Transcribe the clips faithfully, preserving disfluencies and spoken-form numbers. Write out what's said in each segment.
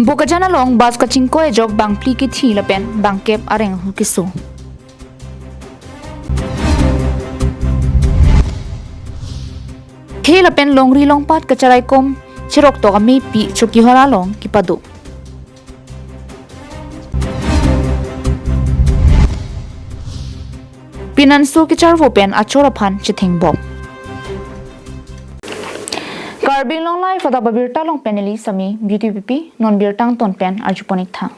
Bokajan along bus kachingkoi ajok bangphli kithi lapen bangkep areng ahu keso. Khei lapen longri longpat kacharaikom cheroktok amepi Chokihola along kepado. Pinanso kecharvo pen achor aphan chethengbom. Karbi Anglong Live adap abirta along pen neli Sami Beauty P P, non birta angton pen arjupon ik tha.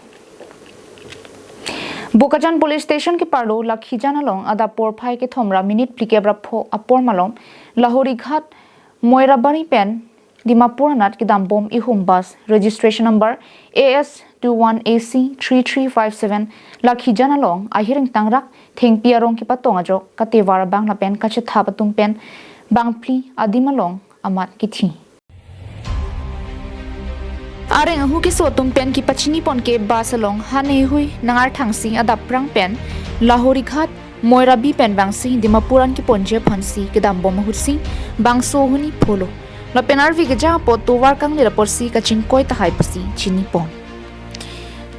Bokajan Police Station keparlo Lakhijan along adap porphai kethom ra minute phlikep ra pho apor malom Lahorighat Moirabari pen Dimapur anat kedambom ihum bus registration number A S two one A C three three five seven Lakhijan along ahiring tangrak thengpi arong kepatong ajok katevar abang lapen kachethap atum pen bangphli adim along amat kithi. Areng ahu keso atum pen kepachini pon ke bus along hanhui nangarthangsi adap prang pen Lahorighat Moirabi pen vangsi Dimapur an keponji aphansi kedambom ahutsi bangso huni pholo. Lapen arvi kejang apot tovar kanglir apotsi kachingkoi tahai pusi chinipon.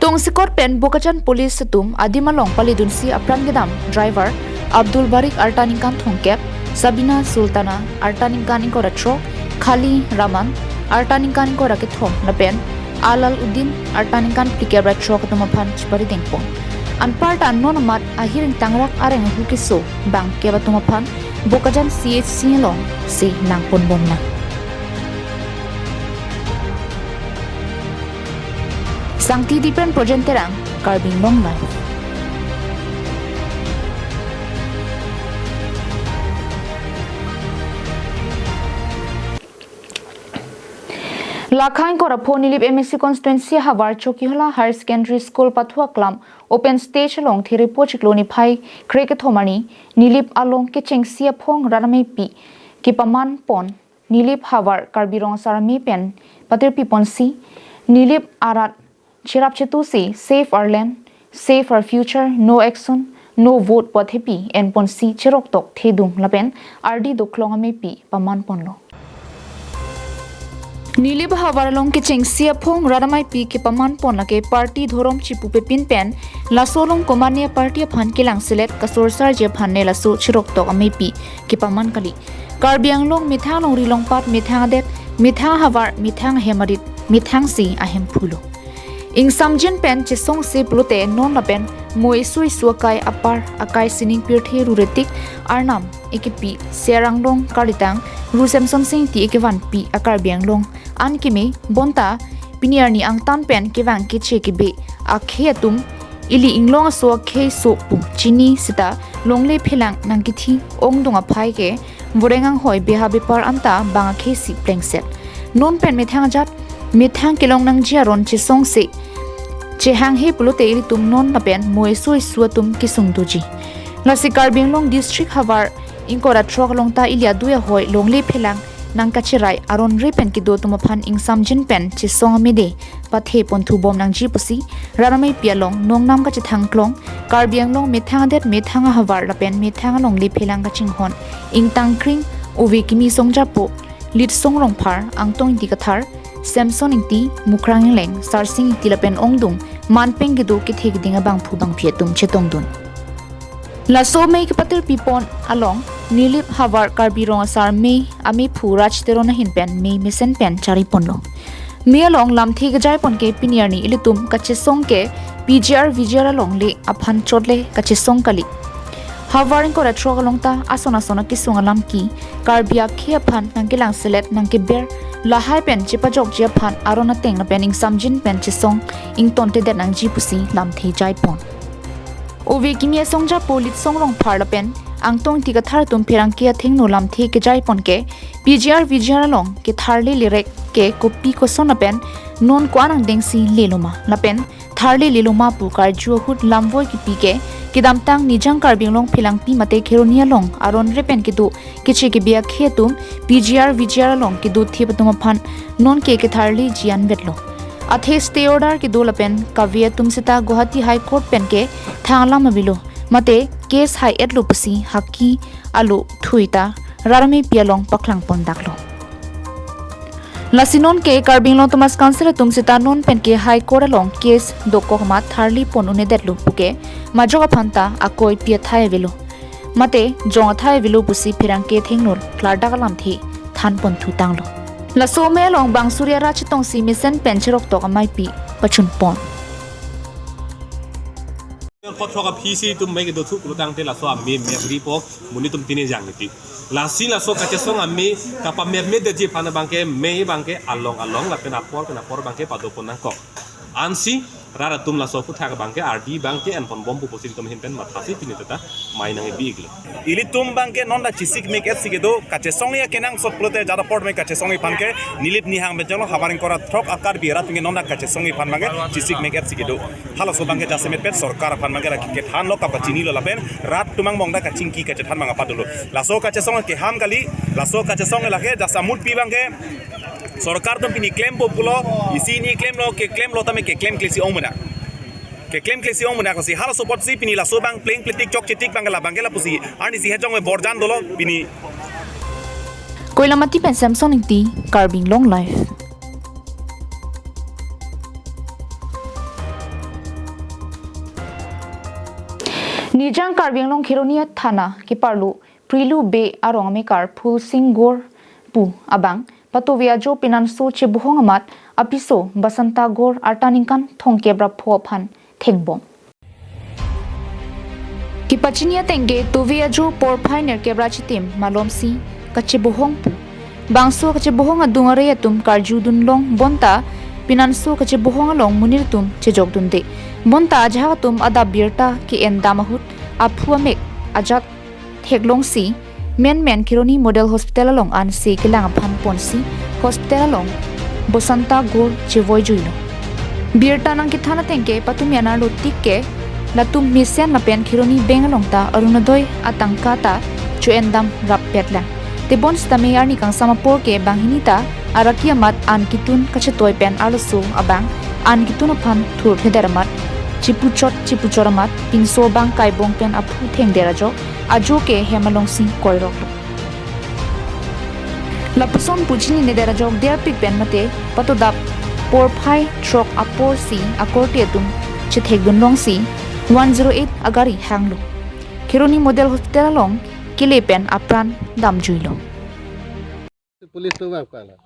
Tongsekot pen Bokajan Police atum adim along paledunsi apran kedam driver Abdul Barik arta ningkan thomkep, Sabina Sultana arta ningkan ingkoi ra throk, Khali Rahman arta ningkan ingkoi ra kethom lapen Alal Uddin arta ningkan phlikep ra throk atum aphan chepari dengpon. Anparta non amat ahiring tangrak areng ahu keso bangkep atum aphan Bokajan C H C along si nangponbom nang. Sangti Dipen Projen Terang, Karbi Anglong Live. Lakha ingkoi ra pho Nilip M A C constituency ahavar Chokihola Higher Secondary School pathu aklam open stage along Therepo chiklo niphai krekethom arni Nilip along kechengsi aphong rat amepi kepaman pon Nilip havar Karbi Rong Asar Amei pen patirpi ponsi Nilip arat cherap chetusi Save Our Land, Save Our Future, No Action, No Vote pu athepi en ponsi cheroktok thedung lapen ardi doklong amepi paman ponlo. Nilip havar along kechengsi aphong rat amepi kepaman pon lake party dhorom chipupepin pen laso along komatne party aphan kelangselet kasorsarji aphan ne laso cheroktok amepi kepaman kali. Karbi Anglong methang longri longpat, methang adet, methang havar, methang ahem arit, methangsi ahemphu lo. Ingsamjin pen chesongse pulote non lapen mo esu esu akai apar akai sining pirthe ru retik arnam ekepi Serang Long Karlitang Ru Semsonsing Ingti ekevanpi a-Karbi Anglong an keme bonta pini arni angtan pen kevang keche kebe akhei atum ili inglong aso akhei so pu chini seta longle phelang nangkithi ongdung aphai ke voreng anghoi beha bepar anta bang akhei si plengset. Non pen methang ajat methang kelong nangji aron chesongse chehanghe pulote ilitum non lapen mo esu esu atum kesung doji. Lasi Karbi Anglong District havar ingkoi ra throk along ta ili adui ahoi longle phelang nangkacherai aron re pen kedo atum aphan ingsamjin pen chesong amede pathe ponthubom nangji pusi rat amepi along nongnam kachethang klong Karbi Anglong methang adet methang ahavar lapen methang alongle phelang kachinghon ingtangkring ove kimi songjapo Litsong Rongphar, Angtong Ingti Kathar, Samson Ingti, Mukrang Ingleng, Sarsing Ingti lapen ongdung manpeng kedo kethe keding abangphu bangphi atum chetongdun. Laso mei kepatirpi pon along Nilip havar Karbi Rong Asar Amei amephu Raj Teron ahin pen mei mesen pen chari ponlo. Mei along lamthe kejai pon ke pini arni ilitum kachesong ke P G R V G R alongle aphan chotle kachesong kali. Havar ingkoi ra throk along ta ason ason akesung alam ke Karbi akhei aphan nangkelangselet nangkeber lahai pen chepajokji aphan aron ateng lapen ingsamjin pen chesong ingtontedet nangji pusi lamthe jai pon. Ove kimi asongjapo Litsong Rongphar lapen Angtong Ingti Kathar atum pherangke athengno lamthe kejai pon ke P G R V G R along ketharle lerek ke kopi koson lapen non ko-an angdengsi leloma lapen tharle leloma pu karju ahut lamvoi kipi ke kedamtang Nijang Karbi Anglong phelangpi mate Kheroni along aron re pen kedo keche kebe akhei atum P G R V G R along kedo thip atum aphan non ke ketharleji anvetlo. Athe stay order kedo lapen kave atum seta Guwahati High Court pen ke thang alam avelo mate case hai-etlo pusi haki alo thui ta rat amepi along paklang pondaklo. Lasi non ke Karbi Anglong Autonomous Council atum seta non pen ke High Court along case dokok amat tharli pon un-edetlo puke majok aphan ta akoi pi athai avelo. Mate jong athai avelo pusi pherangke thengnol klardak alamthe than pon thu tanglo. Laso amei along bang Surya Raj chetongsi mesen pen cheroktok ameipi pachun pon. Kothok aphi si itum mei kedo thu pulo tangte laso amei mei ripo monit atum tini jang niti. Lasi laso kachesong amei kapamei mei detji aphan abangke mei abangke along along lapen apor pen apor abangke pado pon nangkok. Ansi rat atum laso aphuthak abangke ardi abangke en pon bom pu pusi itum ahin pen mathasi pini tata mei nang-ebi iklo. Ilitum abangke non dak chesik mek-et si kedo, kachesong ya kenangsot pulote jada apor mei kachesong aphan ke Nilip Nihang benjong lo habar ingkoi ra throk a Karbi rat atum ke non dak kachesong aphan abangke chesik mek-et si kedo. Halaso abangke jasemet pen sorkar aphan abangke lake kethanlo kapachinilo lapen rat atum angbong dak kachingki kachethan abang apa dolo. Laso kachesong keham kali, laso kachesong lake jasamut pi abangke sorkar atum pini klempo pulo, isi hini klemlo, keklemlo tame keklem klesi ong mena. Keklem klesi ong mena kosi halaso apotsi pini laso abang pleng pletik chok chetik abangke la abangke lapusi arnisi hejong me borjan dolo pini. Koilamati pen Samson Ingti, Karbi Anglong Live. Nijang Karbi Anglong Kheroni athana keparlo Prilu Bey arong amekar Phulsing Gorpu abang patuve ajo pinanso chebohong amat apiso Basanta Gor arta ningkan thomkep ra pho aphan thengbom. Kepachini ateng ke tuve ajo porphai nerkep ra chitim malomsi kachebohong pu. Bangso kachebohong adung arei atum karjudun long bonta pinanso kachebohong along monit atum chejokdunde. Bonta ajahak atum adap birta ke-en dam ahut aphu amek ajat theklongsi menmen Kheroni Model Hospital along ansi kelang aphan ponsi hospital along Basanta Gor chevoijuilo. Birta nangkethan ateng ke patumi anarlo tik ke latum mesen lapen Kheroni Bank along ta Orunodoi atangka ta cho-en dam rappet lang. Tebon sitame arni kangsam apor ke banghini ta araki amat an ketun kachetoi pen arloso abang an ketun aphan thurthedet amat chipuchot chipuchot amat pinso abang kaibong pen aphu thengdet ajok ajo ke hem alongsi koiroklo. Lapuson pu chininedet ajok derpik pen mate patodap porphai throk aporsi akorte atum chethekdun longsi one zero eight agari hanglo. Kheroni Model Hospital along kele pen apran damjuilo. Police to bang kala.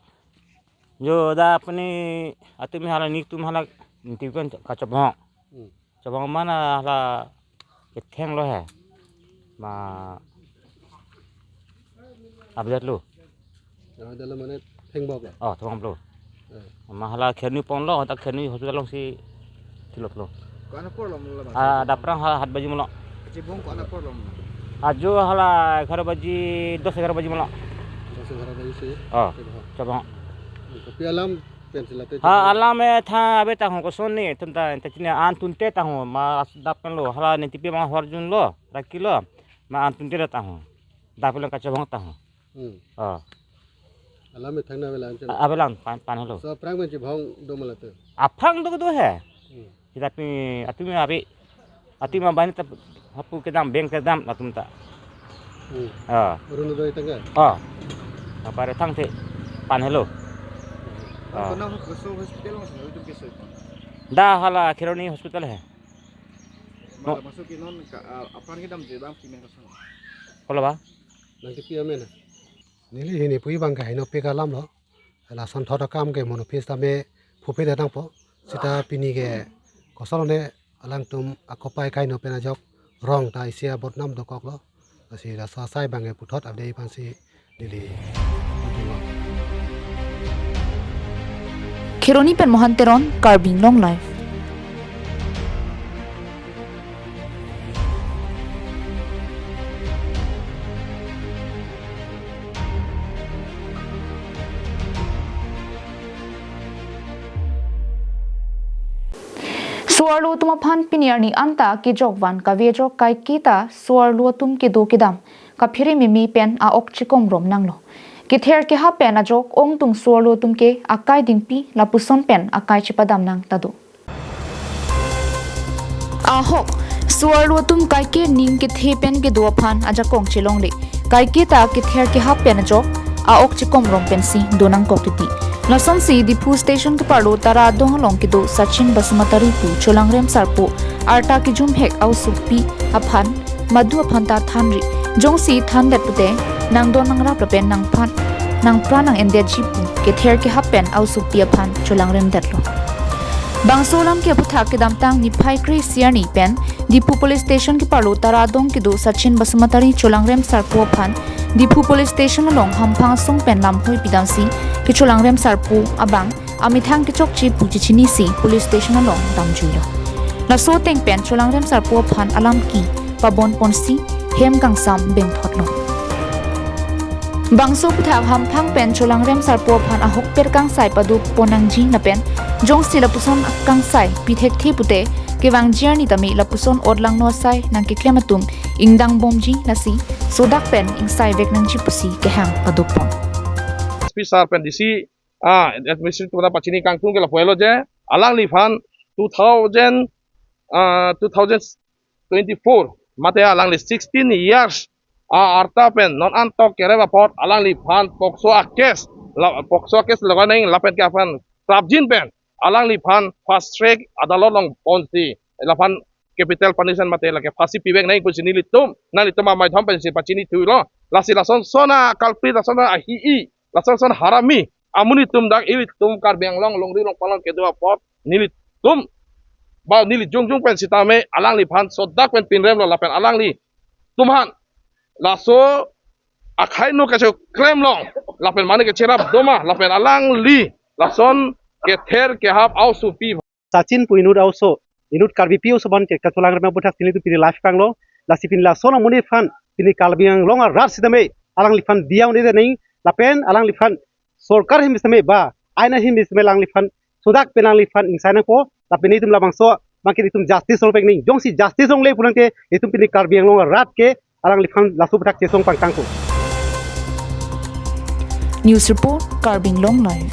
Jo da apni atum hala nitum hala nitum kan kachobong. Hmm. Chobong mana hala kethenglo he. Ma update lo. Update lo mane thengbom lo. Oh, thengbom lo. Eh. Ma hala Kheroni ponlo, ta Kheroni hospital alongsi thilotlo. Ko-an apor lo mula bang? Ah, daprang hala hat baji mulo. Chibong ko-an apor lo mula? Ajo hala egharo baji, dos egharo baji mulo. Dos egharo baji si? Oh, chibong. Chibong. Kopi alam pen si late ha, chibong? Alam e tha abe ta hong koson ni, tum ta, ta chini an tunte ta hong, ma dap kan lo, hala ne tipi ma horjun lo, raki lo, ma an tunte ta hong. Dap lo kachibong ta hong. Hmm. Oh. Alam e thangna avelang chen. A-, avelang pan, pan helo. So aphrang pen chibong do mala te? Aphrang do do he. Hmm. Kita pi, atum abe, atum abang ta hapu kedam, beng kedam atum ta. Hmm. Ah. Orunodoi tangka? Ah. Apa re thangthe pan helo. Ah. Kona ho-, so hospital mas na ujung ke so. Da hala Kheroni hospital he. Mala masuk ke non ka, ah, aphrang kedam je bang kimen koson. Kola ba? Nangkipi amen. Neli hini pui bang ke haino pek alam lo. Lason thot akam ke monopis tame phuphe datang po. Sita pini ke kosol ne alangtum akopai kaino pen ajok rong ta isi abodnam dokok lo. Lasi laso asai bang ke puthot abde ipan si neli. Kheroni pen Mohan Teron, Karbi Anglong Live. So-arlo atum aphan pini arni anta kejok van kave ajok kaike ta so-arlo atum kedo kedam kaphere meme pen a-ok chekom rom nanglo. Kether kehap pen ajok ongdung so-arlo atum ke akai dingpi lapuson pen akai chepadam nang ta do. Ahok, so-arlo atum kaike ning kethe pen kedo aphan ajakong chelongle. Kaike ta kether kehap pen ajok a-ok chekom rom pensi do nangkok titi. Lasonsi Diphu station keparlo Tara adong along kedo Sachin Basumatary pu Cholangrem Sarpo arta kejumhek a-osopi aphan madu aphan ta thanri, jongsi thandet pute nangdon nangrap lapen nangphan nangpran nang-endetji pu kether kehap pen a-osopi aphan cholangremdetlo. Bangso alam ke aphuthak kedamtang niphai kre-isi arni pen Diphu police station keparlo Tara adong kedo Sachin Basumatary Cholangrem Sarpo aphan Diphu police station along hamphang asong pen lamhoi pidamsi kecholangrem sarpo abang amethang kechokche pu chechinisi police station along damjuilo. Laso ateng pen Cholangrem Sarpo aphan alam ke pabon ponsi hem kangsam bengthotlo. Bangso aphuthak hamphang pen Cholangrem Sarpo aphan ahokpet kangsai pado pon nangji lapen jongsi lapuson kangsai pi thekthe pute kevangji arni tame lapuson otlangno asai nangkeklem atum ingdang bomji, lasi sodak pen ingsaivek nangji pusi kehang pado pon. S P sir pen D C, ah, administrative pada pachini kangtung ke lapu-elo je, alangliphan two thousand, ah, two thousand twenty-four mate alangli sixteen years a-arta pen non antok kerep apot alangliphan POCSO a-case, la, POCSO a-case loga neng lapen ke aphan trapjin pen alangliphan fast track adalot along ponsi laphan capital punishment mate lake phasi pivek neng pusi nelitum, nanglitum amai dhom pensi pachini thulo. Lasi lason son a-culprit, lason son ahi-i, lason son harami amonit atum dak ilitum Karbi Anglong longri longpalong kedo apot nelitum ba neli jongjong pen sitame alangliphan sodak pen pinremlo lapen alanglitum aphan laso akhai no kacheklem long lapen mane kacherap doma lapen alangli lason kether kehap a-osopi Sachin pu inut a-oso, inut Karbipi oso abang ke kacholangrem aphuthak pini tu pini live kanglo, lasi pini lason amonit aphan, pini Karbi Anglong arat sitame, alangliphan diya un-e neng, lapen alangliphan sorkar ahin sitame ba, ain ahin sitame alangliphan sodak pen alangliphan ingsai nangpo, lapen itum labangso, abang ke itum justice longpek neng, jongsi justice longle pulang ke, itum pini Karbi Anglong arat ke, alangliphan laso aphuthak chesong pangtangpo. News report, Karbi Anglong Live.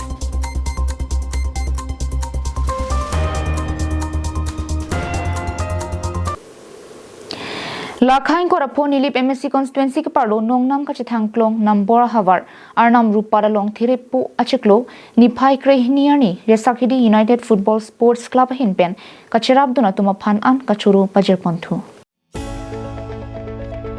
Lakha ingkoi ra pho Nilip M A C constituency keparlo Nongnam kachethang klong Nambor ahavar Arnam Rupa along therepo achiklo niphai krehini arni Resakhidi United Football Sports Club ahin pen kacherapdun atum aphan an kachoro pajirponthu.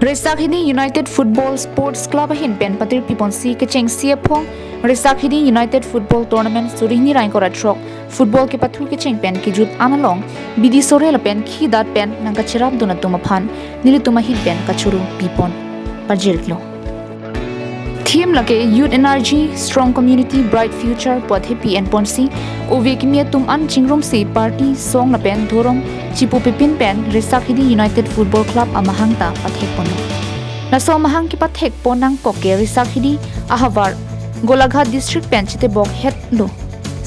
Resakhidi United Football Sports Club ahin pen patirpiponsi kechengsi aphong Resakhidi United Football Tournament suri hini ra ingkoi ra throk football kepathu kecheng pen kejut an along bidi sore lapen khidat pen nangkacherapdun atum aphan nelitum ahin pen kachoro pipon pajirlo. Theme lake Youth Energy, Strong Community, Bright Future pu athepi enponsi ove kimi atum an chingrumsi party, song lapen dhorom chipu pipin pen Resakhidi United Football Club amahang ta pathekponlo. Laso amahang kepathekpon nangkok ke Resakhidi ahavar Golaghat district pen chetebok hetlo.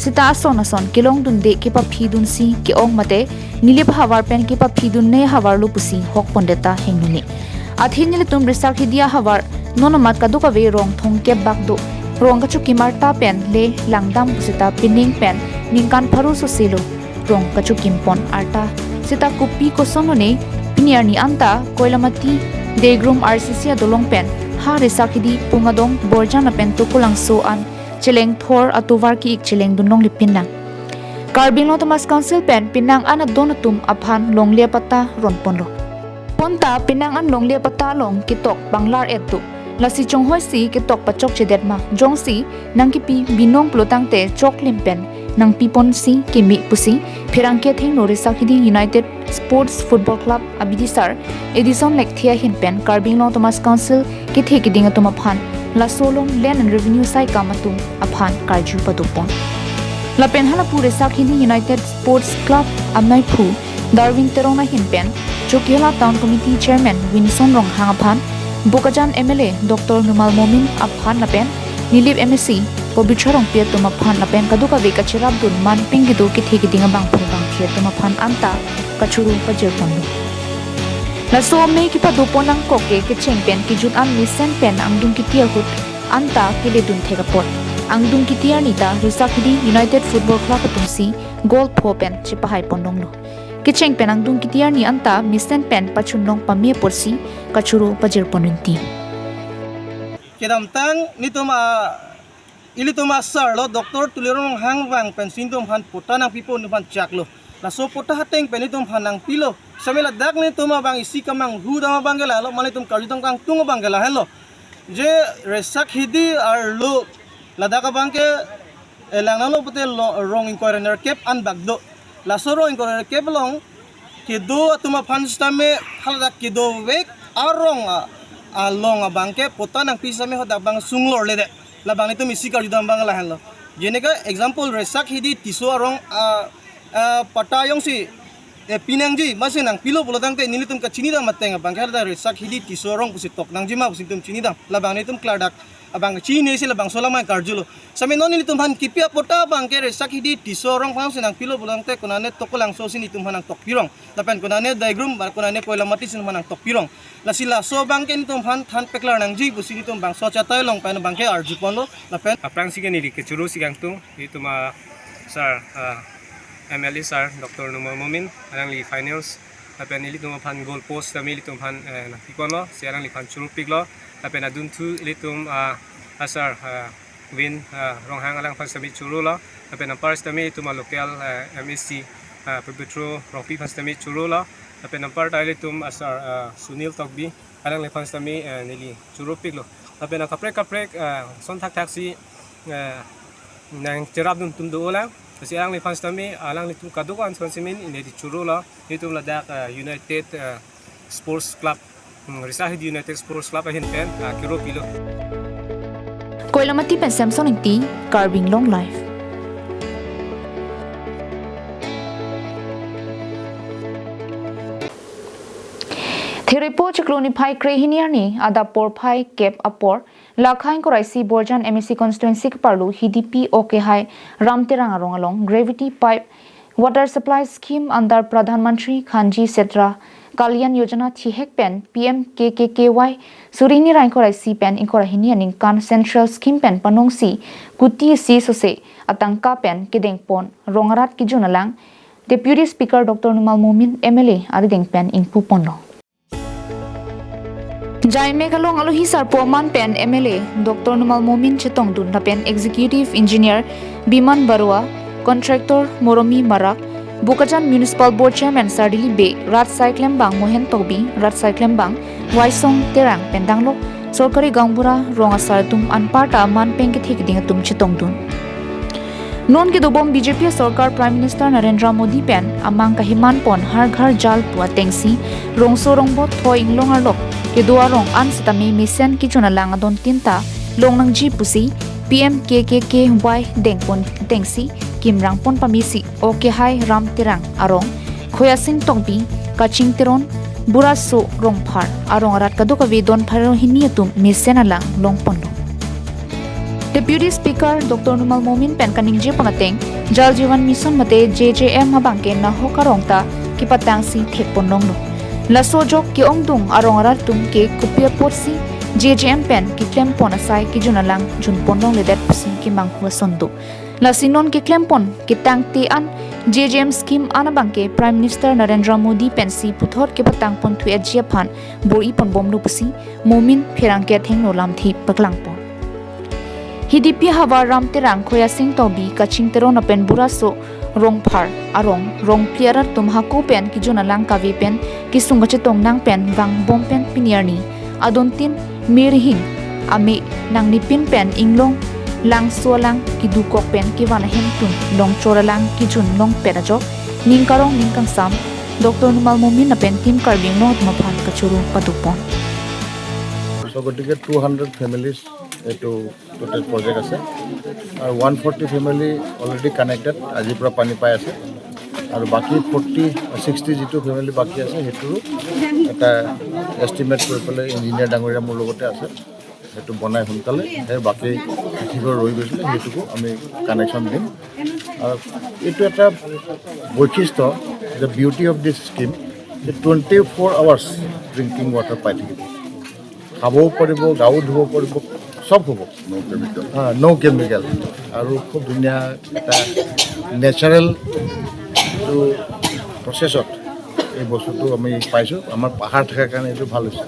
Seta ason ason kelongdunde kepaphidunsi ke-ong mate Nilip ahavar pen kepaphidunne ahavarlo pusi hokpondet ta hengnune. Athe nelitum Resakhidi ahavar non amat kadokave rong thomkep bak do. Rong kachokim arta pen le langdam pusita pining pen ningkan pharo soselo rong kachokimpon arta. Seta kopi kosonlone pini arni anta Koilamati Degrum R C C adolong pen ha Resakhidi, Pungadong, Borjan lapen Tokolangso an cheleng thor atovar ki-ik chelengdun longle pinnang. Karbi Anglong Autonomous Council pen pinnang an adon atum aphan longle apatta ronponlo. Bonta pinnang an longle apatta along ketok panglar-et do. Lasi chonghoisi ketok pachokchedet ma, jongsi nangkepi binong pulotangte choklim pen nangpiponsi keme pusi pherangke athengno Resakhidi United Sports Football Club abidisar Edison Lekthe ahin pen Karbi Anglong Autonomous Council kethe keding atum aphan laso along Land and Revenue saikam atum aphan karju padopon. Lapen halapu Resakhidi United Sports Club amaiphu Darwin Teron ahin pen Chokihola Town Committee Chairman Winson Ronghang aphan, Bokajan M L A Doctor Numal Momin aphan lapen Nilip M A C Pabitra Rongpi atum aphan lapen kadokave kacherapdun manpeng kedo kethe keding abangphu bangphi atum aphan anta kachoro pajirponlo. Laso amei kepadopon nangkok ke kecheng pen kejut an mesen pen angdung kiti ahut anta keledun thek apot. Angdung kiti arni ta Resakhidi United Football Club atumsi goal pho pen chepahaipon longlo. Kecheng pen angdung kiti arni anta mesen pen pachun long pame apotsi kachoro pajirpon rinti. Kedamtang nitum a ilitum asar lo, Doctor Tuliram Ronghang abang pensi netum aphan patta nangpipo, netum aphan chak lo. Laso patta ateng pen netum aphan nangpilo. Sitame ladak netum abang isi kemanghu dam abang ke lahelo, mane netum karjudam kangtung abang ke lahenlo. Je Resak Hidi arlo ladak abang ke, eh, lang nanglo pute lo, rong ingkoi ra nerkep an bak do. Laso rong ingkoi ra nerkep along kedo atum aphan sitame haladak kedovek arong a, along abang ke patta nangpi sitame hadak abang sunglorledet. Labang netum isi karjudam abang lahenlo. Jeneka example Resak Hidi Tisso arong a, a, patta jongsi, eh, pinangji, masi nangpilo pulo tangte nelitum kachinidam ateng abang ke haladak Resak Hidi Tisso arong pusi tok nangjima pusi netum chinidam. Labang netum klardak abang chinine si labangso alamai karjulo. Sitame non nelitum aphan kipi apatta abang ke Resak Hidi Tisso arong aphansi nangpilo pulo tangte konane Tokolangso si netum aphan nangtokpirong. Lapen konane Daigrum, ba konane Koilamati si netum aphan nangtokpirong. Lasi laso abang ke netum aphan than peklar nangji pusi netum bangso achatai along pen abang ke arjuponlo. Lapen aphrangsi ke neli kechoro si kangtung, netum asar, ah, M L A sar, Doctor Numal Momin, alangli finance, lapen ilitum aphan goal post sitame ilitum aphan, eh, nangpiponlo, si alangliphan choropiklo, lapen adunthu ilitum, ah, asar, ah, Vin, ah, Ronghang alang aphan sitame chorolo, lapen anpar sitame ilitum alocal, eh, M A C, ah, Pabitro Rongpi aphan sitame chorolo, lapen anpar ta ilitum asar, ah, Sunil Tokbi, alangliphan sitame, eh, neli choropiklo. Lapen akaprek kaprek, eh, ason thakthak si, eh, nangcherapdun atum dolang. Lasi alangliphan sitame, alanglitum kadokave aphan sitame neli chorolo. Netum ladak, eh, United, eh, Sports Club, hmm, Resak Hidi United Sports Club ahin pen, eh, keropilo. Koilamati pen Samson Ingti, Karbi Anglong Live. Therepo chiklo niphai krehini arni adap porphai kep apor, lakha ingkoi ra isi Borjan M A C constituency keparlo Hidipi Okehai Ram Terang arong along gravity pipe water supply scheme under Pradhan Mantri Khanti Kshetra Kalyan Yojana thihek pen P M K K K Y suri hini ra ingkoi ra isi pen ingkoi ra hini aningkan central scheme pen panongsi kuti isi sose atangka pen kedengpon rong arat kejun alang Deputy Speaker Doctor Numal Momin M L A arideng pen ingpuponlo. Jaimek along alohi sarpo aman pen M L A Doctor Numal Momin chetongdun lapen Executive Engineer Biman Barua, Contractor Moromi Marak, Bokajan Municipal Board Chairman Sardili Bey, Rat Saiklembang Mohen Tokbi, Rat Saiklembang Waisong Terang pen danglok sorkari gaonbura rong asar atum anparta aman pen kethe keding atum chetongdun. Non kedobom B J P sorkar Prime Minister Narendra Modi pen amang kahiman pon Har Ghar Jal pu atengsi rongso rongbot thoi inglong arlok kedo arong an sitame mesen kejun alang adon tinta long nangji pusi P M K K K Y dengpon atengsi kimrang pon pamesi Okehai Ram Terang arong, Khoyasing Tokbi, Kaching Teron, Buraso Rongphar arong arat kadokave don pharo hini atum mesen alang longponlo. Deputy Speaker Doctor Numal Momin pen kaningje pon ateng Jal Jeevan Mission mate J J M abang ke nahok arong ta kepatangsi thekponlonglo. Laso ajok ke-ongdung arong arat atum ke kopi apotsi J J M pen keklem pon asai kejun alang junponlongledet pusi kemanghu ason do. Lasi non keklem pon ketangte an J J M scheme an abang ke Prime Minister Narendra Modi pensi puthot kepatang ponthu etji aphan bor-i ponbomlo pusi Momin pherangke athengno lamthe paklang pon. Hidipi havar Ram Terang, Khoyasing Tokbi, Kaching Teron lapen Buraso Rongphar arong rong phli arat atum hako pen kejun alang kave pen kesung kachetong nang pen vangbom pen pini arni adon tin merhing ame nangnepin pen inglong langso alang kedukok pen kevan ahem atum longchor alang kejun longpet ajok ning karong ning kangsam Doctor Numal Momin lapen Team Karbi Anglong atum aphan kachoro padopon. So, গতিকে two hundred families এইটো টোটেল প্ৰজেক্ট আছে আৰু one forty family already connected, আজিৰ পৰা পানী পাই আছে আৰু বাকী ফৰ্টি ছিক্সটি যিটো ফেমিলি বাকী আছে সেইটোৰো এটা এষ্টিমেট কৰি পেলাই ইঞ্জিনিয়াৰ ডাঙৰীয়া মোৰ লগতে আছে, সেইটো বনাই সোনকালে সেই বাকী যিঘৰ ৰৈ গৈছিলে সেইটোকো আমি কানেকশ্যন দিম। আৰু এইটো এটা বৈশিষ্ট্য যে বিউটি অফ দিছ স্কিম যে twenty four hours drinking water পাই থাকিব, খাবও পাৰিব, গাও ধুব পাৰিব, চব হ'ব। ন' কেমিকেল। হা, ন' কেমিকেল আৰু খুব ধুনীয়া এটা নেচাৰেল যিটো প্ৰচেছত এই বস্তুটো আমি পাইছোঁ। আমাৰ পাহাৰ থকাৰ কাৰণে এইটো ভাল হৈছে।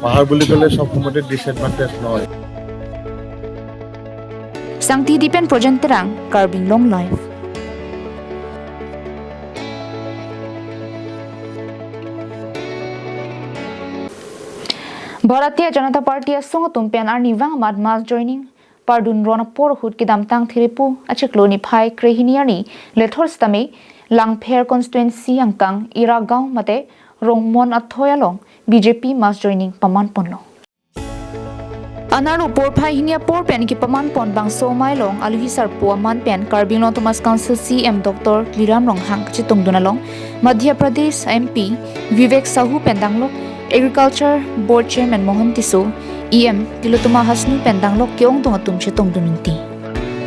পাহাৰ বুলি ক'লে চব সময়তে ডিছএডভান্টেজ নহয়। Tangtidi pen Projen Terang, Karbi Anglong Live. Bharatiya Janata Party asong atum pen arnivang amat mass joining pardun ron apor ahut kedamtang Thiripu achiklo niphai krehini arni lethor sitame Langpher constituency angkang Iragaon mate Rongmon athoi along B J P mass joining paman ponlo. Anerlo porphai hini apor pen kepaman pon bangso amei along aluhi sarpo aman pen Karbi Anglong Autonomous Council C E M Doctor Tuliram Ronghang kachetongdun along Madhya Pradesh M P Vivek Sahu pen danglok, Agriculture Board Chairman Mohan Tisso, E M Tilottama Hasnu pen danglok ke-ongdung atum chetongdun unti.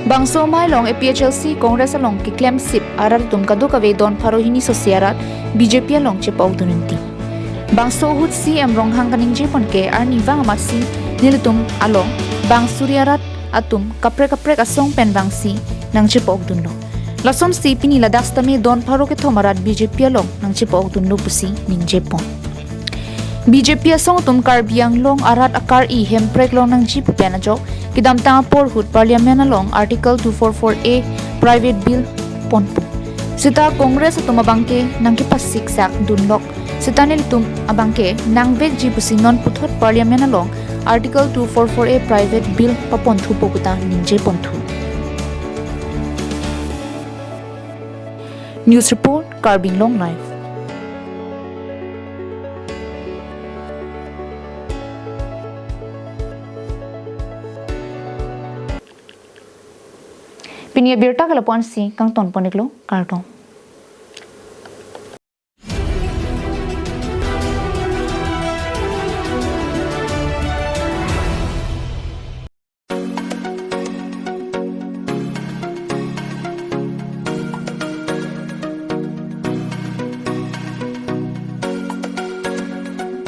Bangso amei along A P H L C Congress along keklem sip arat atum kadokave don pharo hini sose arat B J P along chepa-okdun unti. Bangso ahut C E M Ronghang kaningje pon ke arnivang amatsi nelitum along bang suri arat atum kaprek kaprek asong pen bangsi nangchepa-okdunlo. Lasonsi pini ladak sitame don pharo kethom arat B J P along nangchepa-okdunlo pusi ningje pon. B J P asong atum Karbi Anglong arat akari hemprek long nangji pu pen ajok kedamtang apor ahut Parliament along Article two four four A private bill ponpo. Seta Congress atum abangke nangkepasiksak dunlok. Seta nelitum abangke nangvekji pusi non puthot Parliament along Article two four four A private bill paponthupo puta ningje ponthu. News report, Karbi Anglong Live. Pini abirta ke lapu-ansi kangton pon-iklo, kardom.